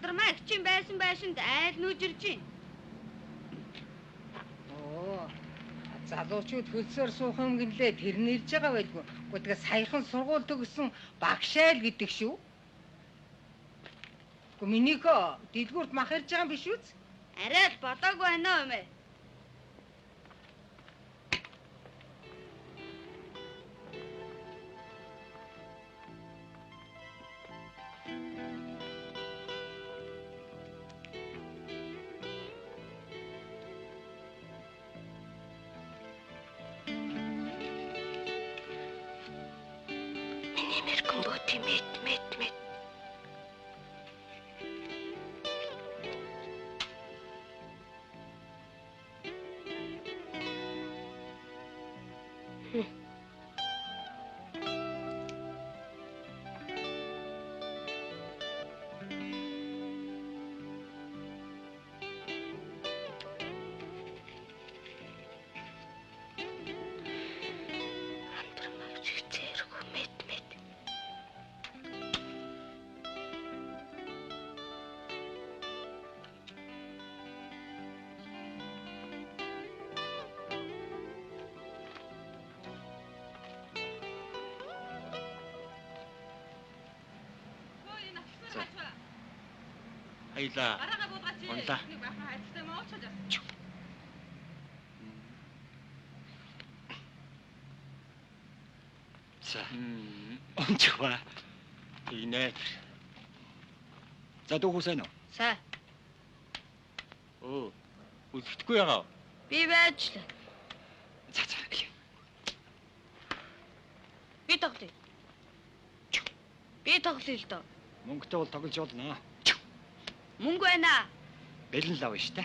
Андармаа эгчин байсан байшинд айл нүүж ирж байна. Оо. Залуучууд хөлсөөр суух юм гинлээ тэр нь ирж байгаа байлгүй. Гэхдээ тэгээ саяхан сургууль төгссөн багшаал гэдэг шүү. Гэхдээ минийхөө дэлгүүрт мах ирж байгаа юм биш үз? Арай л болоогүй байна уу юм бэ? Миний мэргэн бөөти мэд мэд мэд. Андармаа чигцээрхүү мэд мэд. Баялаа. Унлаа. За. Унчихва. Инээ. За дүүхүү сайн уу? Сайн. Өө. Үлдэхгүй ягаа. Би байж л. За за. Би тоглоё. Би тоглоё л доо. Мөнгөтэй бол тоглож болно. Мөнгө байна. Бэлэн лав штэ.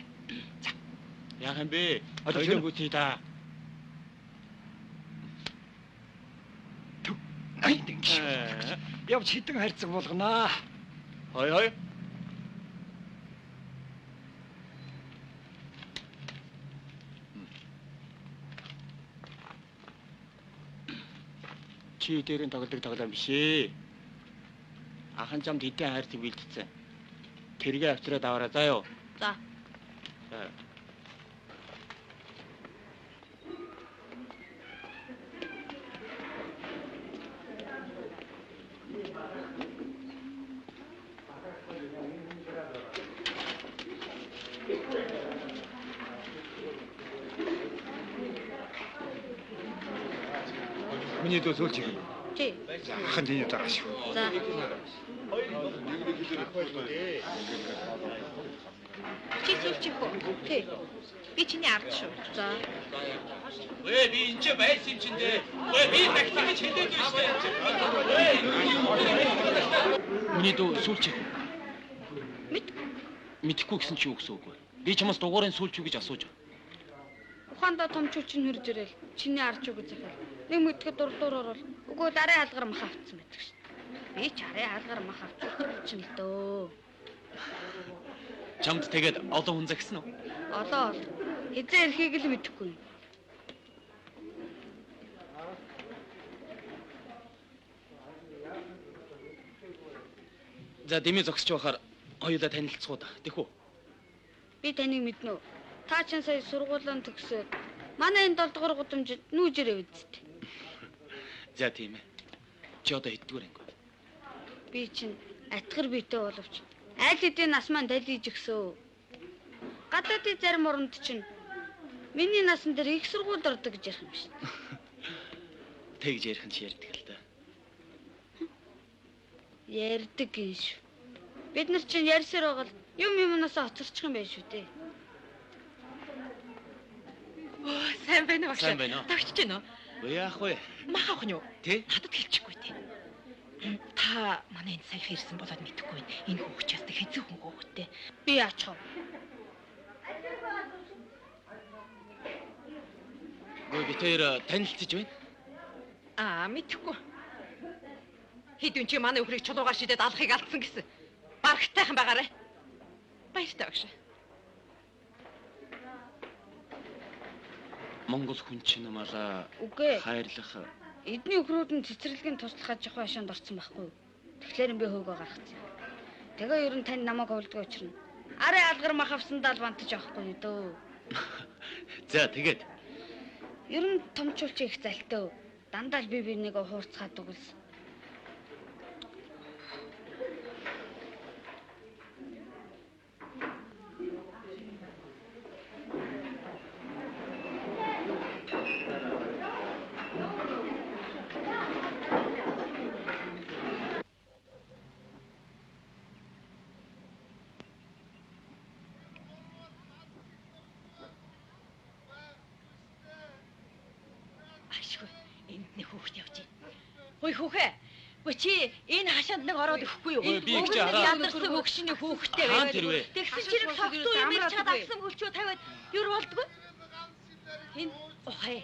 Яах юм бэ? Одоо Хоёлоо гүтий та. Ай дэнг. Явж хитэн хайрцаг болгонаа. Хой хой. Чи дээрэн тоглодог тоглоом биш ээ. Ахан чамд хэдэн хайрцаг бэлтцсэн. Тэргээ авчираад аваарай заа юу. За. За. Миний дүү сүүлч юм. Чи. Ахан чиний дараа шүү. За. Чи сүүлчих үү? Тий. Би чиний ард шүү. За. Өө би энэ ч байсан юм чинь дээ. Өө би таксиг хэлээд байна шүү дээ. Миний дүү сүүлчих. Мэд. Мэдэхгүй гэсэн чи юу гэсэн үг вэ? Би чамаас дугуурын сүүлч юу гэж асууж байна. Ухаандаа томчуу чинь хөрж ирэл. Чиний арч юу гэж захиал. Нэг мэдхэд дурдуур орвол үгүй л арын хаалгаар мах авцсан байдаг шин. Би ч арын хаалгаар мах авчих чинь л дөө. Чамд тэгээд олон хүн загсан уу? Олоо ол. Хизээ ирэхийг л мэдэхгүй юм. За дэмий зогсож байхаар хоёулаа танилцгуу да. Тэхүү. Би таныг мэднэ үү? Та чинь сая сургуулаа төгсөөд манай энэ 7 дугаар гудамжид нүүж ирээ үсттэй. За тийм ээ. Чи одоо хэддүгээр анги вэ? Би чинь атгар биетэй боловч аль хэдийн нас маань талийж өгсөө. Гадаадын зарим оронд чинь миний насан дээр их сургуульд ордог гэж ярих юм шин. Тэгж ярих нь чи ярьдаг л да. Ярьдаг юм шүү. Бид нар чинь ярьсаар байгаа л юм юмнаас хоцорчих юм байна шүү дээ. Оо, сайн байна уу багш? Сайн байна уу? Тогтож байна уу? Вэ яах вэ? Мах авах нь юу? Тэ? Надад хэлчихгүй тий. Та манай энд саяхан ирсэн болоод мэдэхгүй байна. Энэ хүүхд ч ястаа хэзээ хүн хөөхтэй. Би яачих вэ? Гөө би тэр танилцж байна. Аа, мэдэхгүй. Хэдэн чи манай өхрийг чулуугаар шидээд алахыг алдсан гэсэн. Барагтайхан байгаарай. Баяртай багш. Монгол хүн чинь намалаа Үгүй. хайрлах Эдний өхрүүд нь цэцэрлэгийн туслах аж ахуй хашаанд орсон байхгүй юу? Тэгэхээр би хөөгөө гаргацсан. Тэгээ ер нь танд намайг хөвлөдгөө учрна. Арын алгар мах авсандаа л бантаж авахгүй дөө. За тэгээд Ер нь томчулч их залтай. Дандаа л би бинийгээ хуурцгаад өгөлсөн. Ашгүй. Энд нэг хүүхэд явж байна. Хөөе хүүхэ. Үгүй чи энэ хашаанд нэг ороод өгөхгүй юу? Ой, би их чи хараа. Ядарсан хөгшний хүүхэдтэй Хаан тэр вэ? Тэгсэн чирэг согтуу юм ирж чад авсан хөлчөө тавиад юр болдгоо. Энэ ухаа.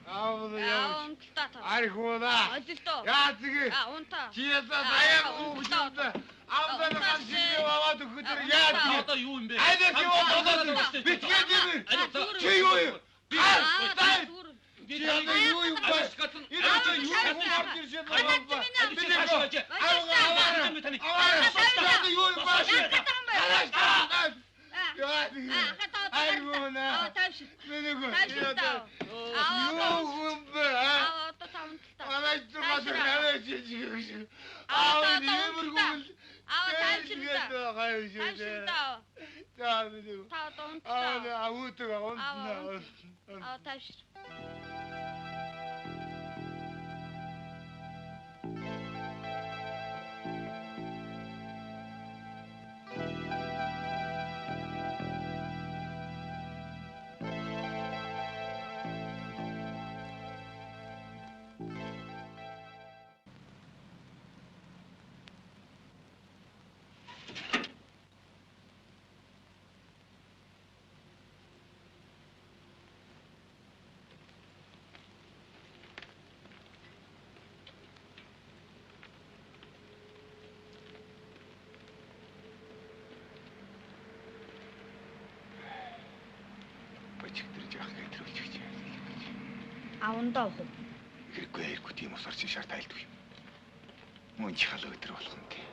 Аав Аа яа. унталтаа та. Архууна. Олилдоо. Яа зэг. Аа унтаа. Чи ясаа заяа хүүхдүүд. Аавдаа ганц юм аваад өгөхөөр яа зэг. Одоо юу юм бэ? Айдаа чи болоод битгээд юм. Чи юу юм? Би Би чи одоо юу юм бэ? Энэ чи юу юм орж ирж байгаа юм бэ? Би нэг аваа аваа. Одоо юу юм бэ? Яа зэг. Архууна. Аа тайвшир. Би нэг Тайвшир та. юу юм бэ? Аа одоо та унталтаа. Манай зүрх аваа чи чи. Аа нэмэр гүмэл. Аа тайвшир та. Тайвшир Тайвшир та. За би нэг. Та одоо унталтаа. Аа уудаг унтна. Аа тайвшир. Бочигтэр жаах гэтрүүлчих чи. Авандаа уух уу? Хэрэггүй хэрэггүй тийм усаар чи шар тайлдаг юм. Мөн чихал өдр болох юм тий.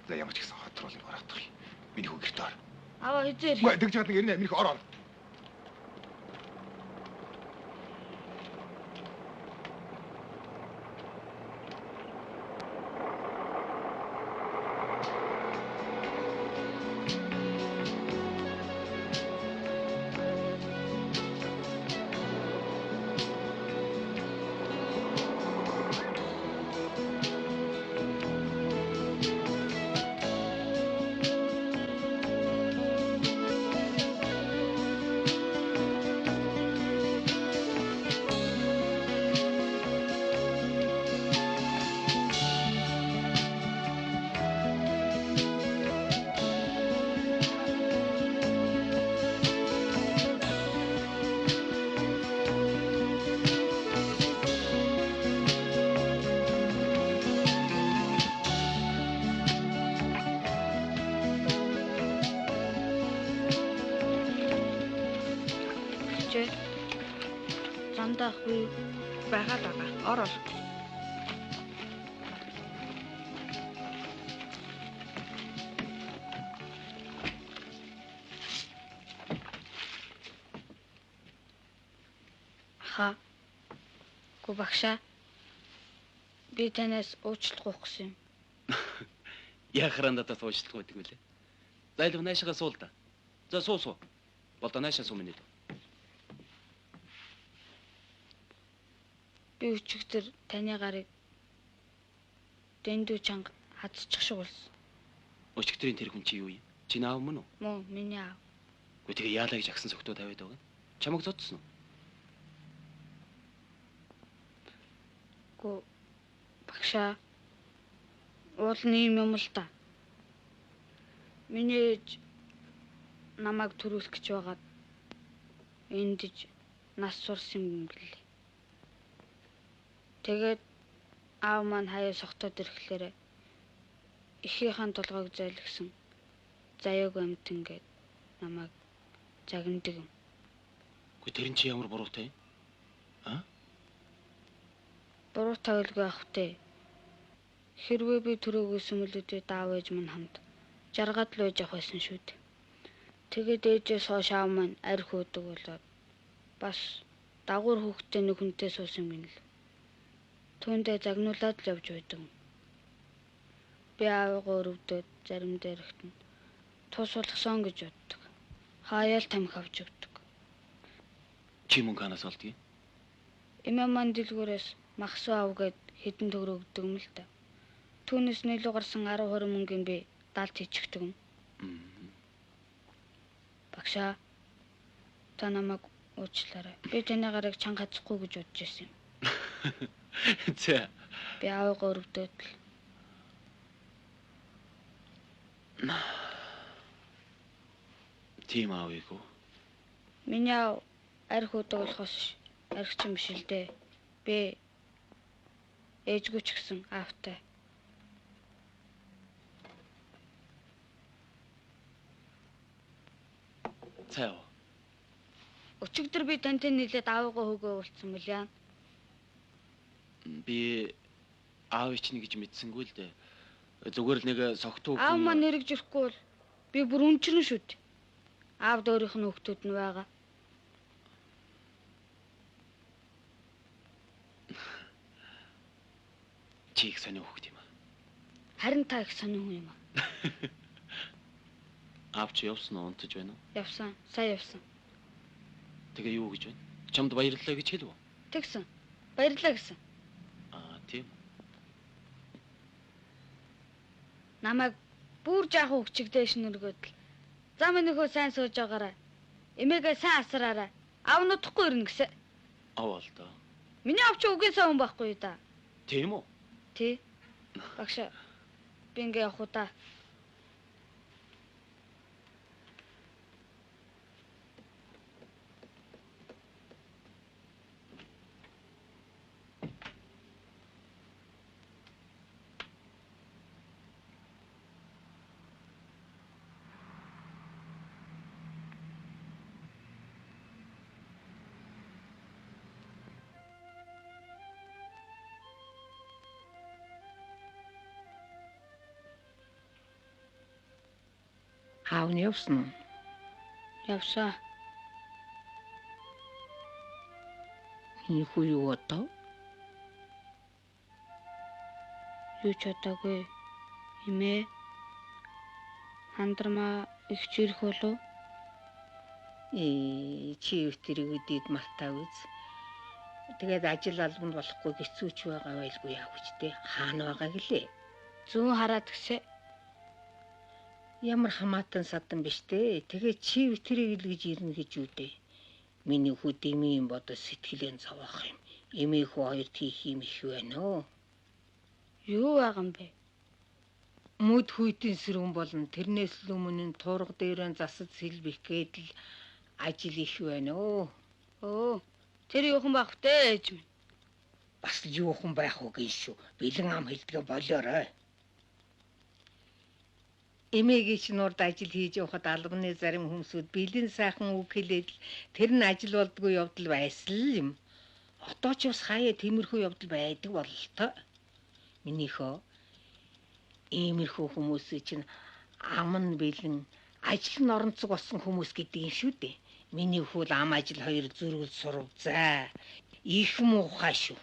За ямар ч гэсэн хотруулыг ороодох юм. Миний хүү гэрт ор. Аваа хэзээ ирэх. Үгүй тэгж чадна гэрнэ миний хүү ор ор. Чи замдаа ах би Байгаа л байгаа. Ор ор. Аха. Гү багшаа. Би танаас уучлах гуйх гэсэн юм. Яхараа надаас уучлах гэдэг мөлий. За илүү наашаага суу л да. За суу суу. Болдоо наашаа суу миний дүү. Би өчигдөр таны гарыг дэндүү чанга хадчих шиг болсон. Өчигдрийн тэр хүн чи юу юм? Чи наав мөн үү? Мөн миний аав. Үгүй тэгээ яалаа гэж агсан цогтөө тавиад байгаа. Чамаг зодсон уу? Гү багшаа. Уул нь ийм юм л да. Миний ээж намайг төрүүлэх гэж байгаад эндэж нас сурсан юм гэлээ. Тэгээд аав маань хаяа согтоод ирэхлээрэ эхийнхээ толгойг зайлгсан заяагүй амтан гээд намайг загнадаг юм. Үгүй тэр нь чи ямар буруутай юм? А? Буруу тавилгүй ах вэ. Хэрвээ би төрөөгөөс мөлөдөө даав ээж минь хамт жаргаад л байж явах байсан шүү дээ. Тэгээд ээжээс хойш аав маань арх уудаг болоод бас дагуур хүүхдтэй нэг хүнтэй суусан юм гинэ л. Түүндээ загнуулаад л явж байдаг. Би аавыгаа өрөвдөөд зарим дээрхт нь тус болгосон гэж боддог. Хаяал тамхи авч өгдөг. Чи мөнгө ханаас олдгийг? Эмээ маань дэлгүүрээс махсуу ав гэд хэдэн төгрөг өгдөг юм л да. Түүнээс нөлөө гарсан 10 20 мөнгөний би далд хийчихдэг юм. Багшаа та намайг уучлаарай. Би таны гарыг чанга хазахгүй гэж бодож байсан юм. За. Би аавыгаа өрөвдөөд л. Тийм аавыг үү? Миний аав арх уудаг болохоос архичин биш л дээ. Би ээжгүй ч гэсэн аавтай. Цай уу? Өчигдөр би тантай нийлээд аавыгаа хөөгөө уулзсан мөл яа. Би аавыг чинь гэж мэдсэнгүй л дээ. Зүгээр л нэг согтуу Аав маань нэрэгж ирэхгүй бол би бүр үнчрэн шүү дээ. Аавд өөрийнх нь хүүхдүүд нь байгаа. Чи их сонио хүүхэд юм аа. Харин та их сонио хүн юм аа. Аав чи явсан уу, унтаж байна уу? Явсан, сая явсан. Тэгээ юу гэж байна? Чамд баярлалаа гэж хэлв үү? Тэгсэн. Баярлалаа гэсэн. Аа, тийм. Намайг бүр жаахан хөвчиг дээш нүргөөд л. За миний хөө сайн сууж байгаарай. Эмээгээ сайн асраарай. Аав нутахгүй ирнэ гэсэн. Аваа л доо. Миний аав чи үгийн сайн хүн байхгүй юу да? Тийм үү? Тий. Багш би ингээ явах уу та? Аав нь явсан уу? Явсан. Миний хүү юу бодов? Юу ч бодоогүй. Эмээ. Хандармаа их ч ирэх болов? Чи тэрийг үдээд мартаа үз. Тэгээд ажил албанд болохгүй хэцүүч байгаа байлгүй яах вэ те? Хаана байгаа гэлээ? Зүүн хараад гисэ. Ямар хамаатан садан биш те. Тэгээ чи тэрийг л гэж ирнэ гэж үү дээ. Миний хүү дэмий юм бодож сэтгэлээ зовоох юм. Эмээ хүү хоёрт хийх юм их байна өө. Юу байгаа юм бэ? Мөд хүйтэн сэрүүн болно. Тэрнээс л өмнө нь туурга дээрэн засаж сэлбэх гээд л ажил их байна өө. Өө. Тэр юухан байх вэ ээж минь? Бас л юухан байх уу гин шүү. Бэлэн ам хэлдгээ болоорой. Эмээгийн чинь урд ажил хийж явахад албаны зарим хүмүүсүүд бэлэн сайхан үг хэлээд л тэр нь ажил болдгоо явдал байсан юм. Одоо ч бас хаяа тиймэрхүү явдал байдаг бололтой. Минийхөө иймэрхүү хүмүүсийн чинь ам нь бэлэн ажил нь оронцог болсон хүмүүс гэдэг юм шүү дээ. Миний хүү л ам ажил хоёр зөрүүл сурв заа. Их муухай шүү.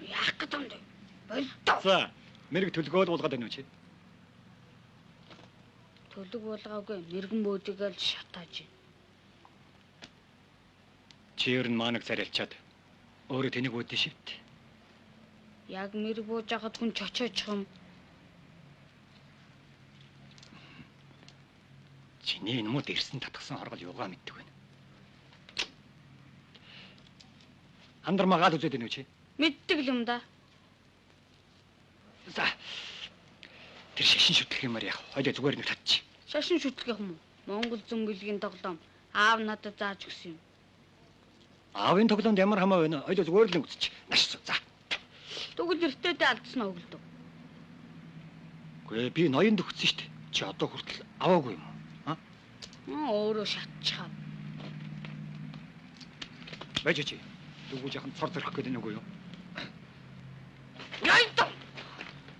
Яах гэдэг юм бэ? Болдоо. За, мэрэг төлгөөл буулгаад байна уу чи? Төлөг буулгаагүй мэрэгэн бөөдийг л шатааж байна. Чи ер нь маанаг царайлчаад өөрөө тэнийг үүдэн шивт. Яг мэрэг бууж байхад хүн чочоочих юм. Чиний энэ мод ирсэн татгсан хоргол юугаа мэддэг вэ? Хандармаа гал үзээд байна уу чи? Мэддэг л юм да. За. Тэр шашин шүтлэх юмар яах? Хоёлаа зүгээр нэг татчих. Шашин шүтлэх юм уу? Монгол зөнгөлгийн тоглоом аав надад зааж өгсөн юм. Аавын тоглоомд ямар хамаа байна? Хоёлаа зүгээр л нэг үзчих. Маш за. Тэгвэл эртээдээ алдсан өглөө. Үгүй ээ, би ноёнд өгсөн шүү дээ. Чи одоо хүртэл аваагүй юм уу? Аа? Өөрөө шатчихав. Байж чи. Дүүгүү жахан цор зөрөх гэдэг нь үгүй юу? Ноёнд.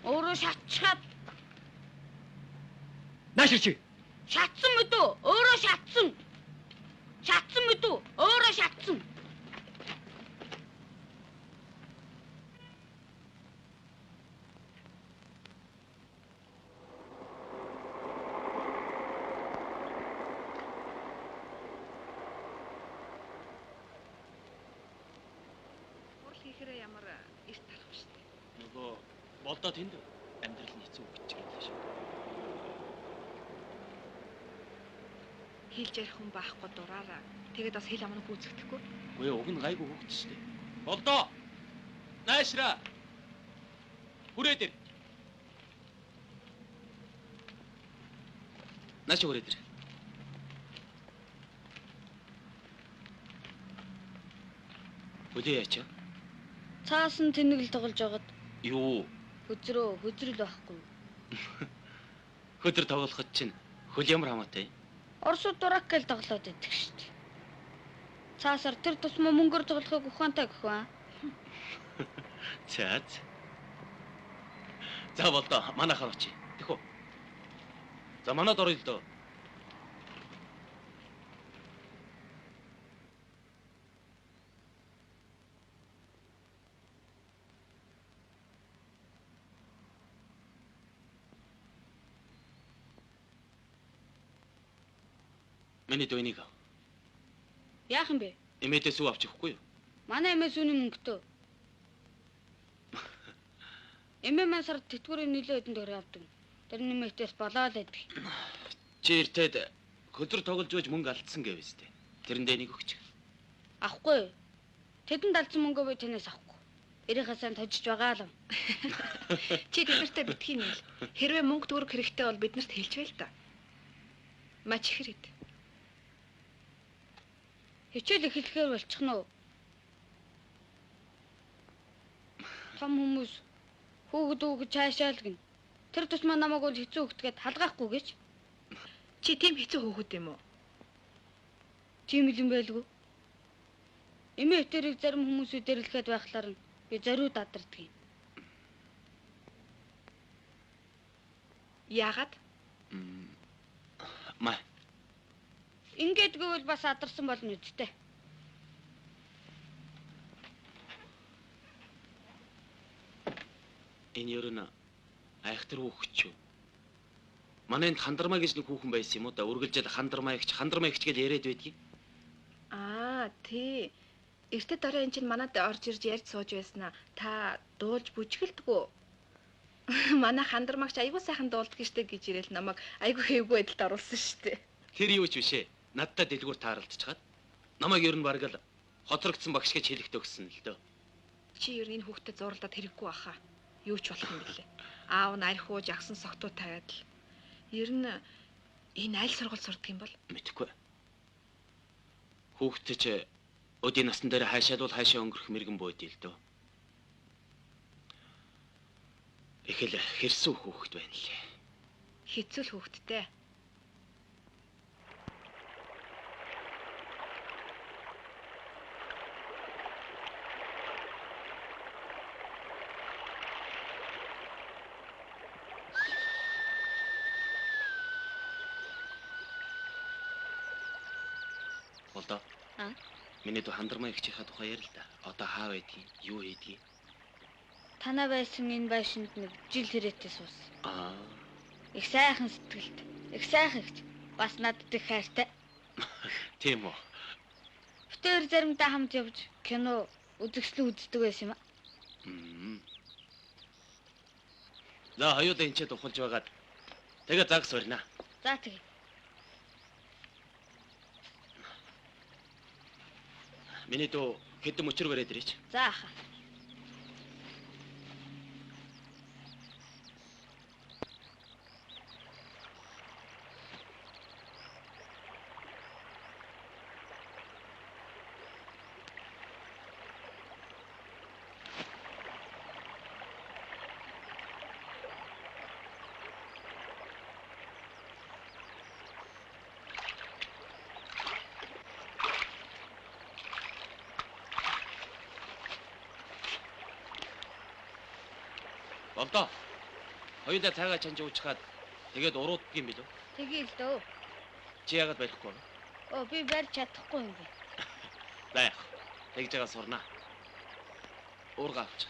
Өөрөө шатчихад. Наашир чи. Шатсан мэт үү? Өөрөө шатсан. Шатсан мэт үү? Өөрөө шатсан. Хурал хийхээрээ ямар эрт тарах вэ штэ. Нөгөө болдоо тэнд амьдрал нь хэцүү гэж хэлээ шүү. Хэлж ярих хүн байхгүй дураараа. Тэгээд бас хэл амнаа гүйцэгдэхгүй. Үгүй ээ, уг нь гайгүй хүүхэд шүү дээ. Болдоо. Наашраа. Хүрээд ир. Нааш хүрээд ир. Бүлээ яачаа? Цаасан тэнэгэл тоглож байгаад Юу? хөзрөө хөзрөл байхгүй. Хөдөр тоглоход чинь хөл ямар хамаатай? Оросууд дурак гэл тоглоод байдаг шүү дээ. Цаасаар тэр тусмаа мөнгөөр тоглохыг ухаантай гэх ба. За. За болдоо манайхаар очие. Тэхүү. За манад орё л доо. Миний дүүнийг ав. Яах юм бэ? Эмээдээ сүү авч өгөхгүй юу? Манай эмээ сүүний мөнгөтэй. Эмээ маань сард тэтгэврийн нөлөө хэдэн төгрөг авдаг. Тэр нэмэгтээс болоо л байдаг. Чи эртээд хөдөр тоглож байж мөнгө алдсан гэв үстэй. Тэрэндээ нэг өгч. Авахгүй. Тэдэнд алдсан мөнгөө би танаас авахгүй. Эрийнхээ сайн тожиж байгаа л. Чи тэднэртэй битгий нийл. Хэрвээ мөнгө төгрөг хэрэгтэй бол биднэрт хэлж байл та. Мач ихэрэд. Хичээл эхлэхээр болчихно уу? Том хүмүүс хүүхэд хүүхэд цаашаа л гин. Тэр тусмаа намайг бол хэцүү хөвгтгээд халгаахгүй гэж. Чи тийм хэцүү хүүхэд юм уу? Тийм л юм байлгүй. Эмээ хэтэрийг зарим хүмүүсүүд дэрлэхэд байхлаар нь би зориуд адардаг юм. Яагаад? Ма. Ингээд гэвэл бас адарсан болно үсттэй. Энэ ер нь айхтар хүүхэд ч юу? Манай энд хандармаа гэж нэг хүүхэн байсан юм уу да? Үргэлжил хандармаа ихч, хандармаа ихч гэж яриад байдгийг. Аа, тий. Эртээ дорой эн чинь манад орж ирж ярьж сууж байснаа. Та дуулж бүжгэлдэггүй. Манай хандармагч айгүй сайхан дуулдаг штэ гэж ирээл намайг айгүй хэвгүй байдалд оруулсан штэ. Тэр юу ч биш ээ. Надтай дэлгүүр тааралдчихад намайг ер нь бараг л хоцрогдсон багш гэж хэлэхдээ өгсөн л дөө. Чи ер нь энэ хүүхдэд зурлаад хэрэггүй баха. Юу ч болох юм бэлээ. Аав нь арх ууж агсан согтуу тавиад л. Ер нь энэ аль сургууль сурдаг юм бол? Мэдэхгүй. Хүүхдээ чи өдийн насан дээр хайшаалвал хайшаа өнгөрөх мэрэгэн бөөд л дөө. Их л хэрсүү хүүхэд байна лээ. Хэцүү л хүүхэдтэй. Болдоо. Аа. Миний дүү хандармаа ихчийнхаа тухай ярил л да. Одоо хаа байдгийг, юу хийдгийг. Танаа байсан энэ байшинд нэг жил хэрээтэй суусан. Аа. Их сайхан сэтгэлт. Их сайхан ихч. Бас надад их хайртай. Тийм үү. Битээр заримдаа хамт явж кино үзэсгэлэн үздэг байсан юм аа. За хоёулаа энэ ч тухалж байгаад тэгээ загас барина. За тэгээ. Миний дүү хэдэн мөчөр бариад ирээч. За ахаа. Болдоо. Хоёулаа цайгаа чанж уучхаад тэгээд урууддаг юм билүү? Тэгээ л дөө. Чи яагаад барихгүй вэ? Оо би барьж чадахгүй юм бэ. За яах. Тэгж байгаа сурнаа. Уурга авч.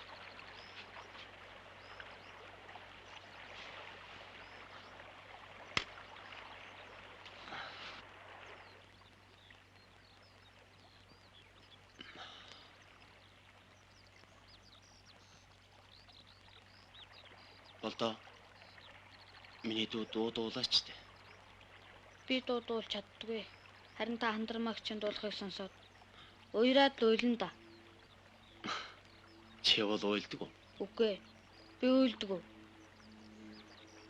Болдоо. Миний дүү дуу дуулаач тээ. Би дуу дуулж чаддгүй. Харин та хандармагч чинь дуулахыг сонсоод уйраад л уйлна да. Чи бол уйлдаг уу? Үгүй ээ. Би уйлдаг уу?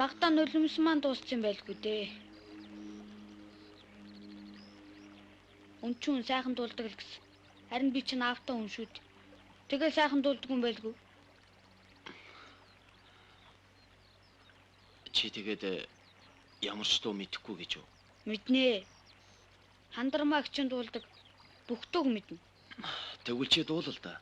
Багтаа нулимс маань дууссан байлгүй дээ. Өнчүүн сайхан дуулдаг л гэсэн. Харин би чинь аавтаа хүн шүү дээ. Тэгэл сайхан дуулдаг юм байлгүй. Чи тэгээд ямар ч дуу мэдэхгүй гэж үү? Мэднэ. Хандармагч чинь дуулдаг бүх дууг мэднэ. Тэгвэл чи дуулал да.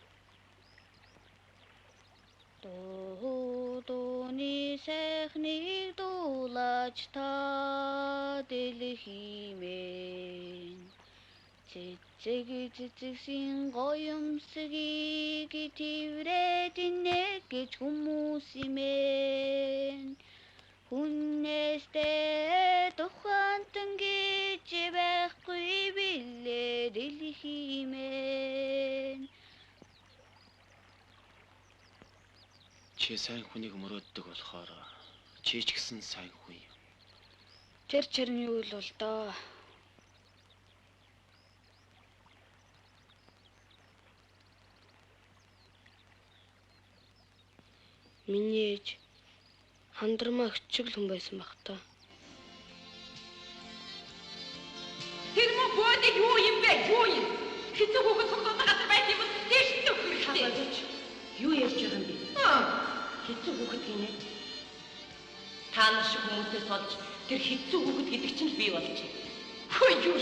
Дуу дууны сайхныг дуулаач та дэлхиймэн. Цэцэг цэцэгсийн гоёмсгийг тэврээд инэ гэж хүмүүс имэн. Хүннээстэй тухантан гэж байхгүй билээ дэлхиймэн. Чи сайн хүнийг мөрөөддөг болохоор чи ч гэсэн сайн хүн юм. Тэр чирэн юу л бол доо. Миний ээж хандармаа хчиг л хүн байсан баг та. Тэр мө бөөдөг юу юм бэ? Юу юм? Хэцүү хүүхэд цогцолдог газар байх юм бол дээш нь өгөх хэрэгтэй. Юу ярьж байгаа юм бэ? Хэцүү хүүхэд гинэ. Та нар шиг хүмүүсээс олж тэр хэцүү хүүхэд гэдэг чинь л бий болчих. Хөөе юу?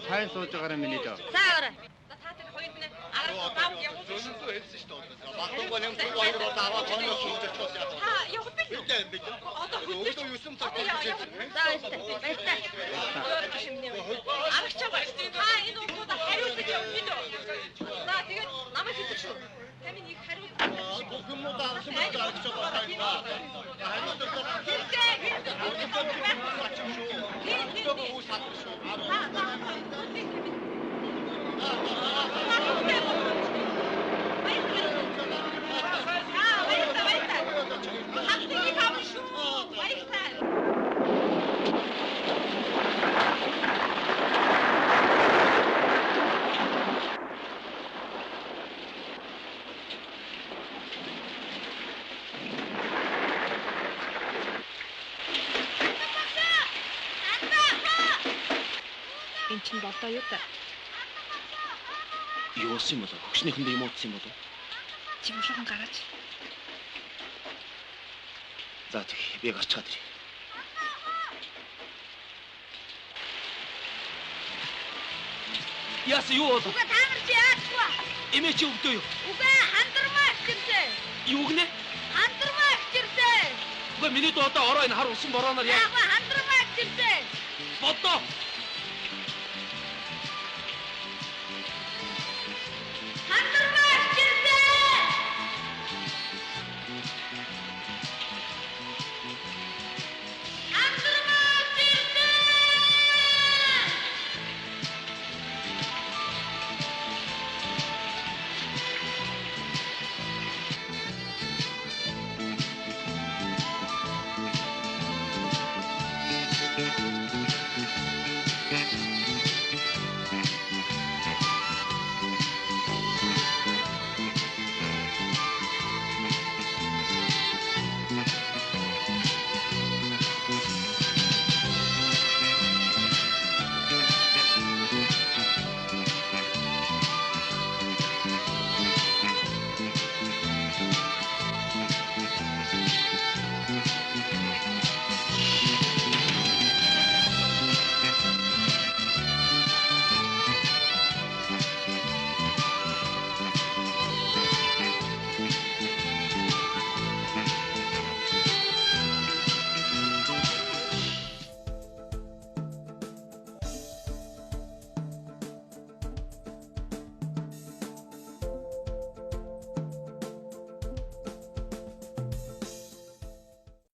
Сайн сууж байгаарай миний дөө. За аваарай. За баяртай. Баяртай. Арагчаа та энэ улсуудаа хариуцаж явна минь үү? За тэгээд намайг хэлдэг шүү. Та минь их хариуцдаг. Бүх юмудаа авсан байж арагчаа байна. Хэрэгтэй хэрэгтэй. Тийм тийм. юм чинь болдоо юу та? Юу болсон юм болов? Хөгшнийхэндээ юм уудсан юм болов? Чи бушуухан гараач. За тэг би гарчгаад ирье. Яасан юу болов? Үгүй та нар чи яачихва? Эмээ чи өвдөө юу? Үгүй хандармаа ихчирсэн. Юу гинэ? Хандармаа ихчирсэн. Үгүй миний дүү одоо ороо энэ хар усан борооноор яа. Яах вэ? Хандармаа ихчирсэн. Бодоо.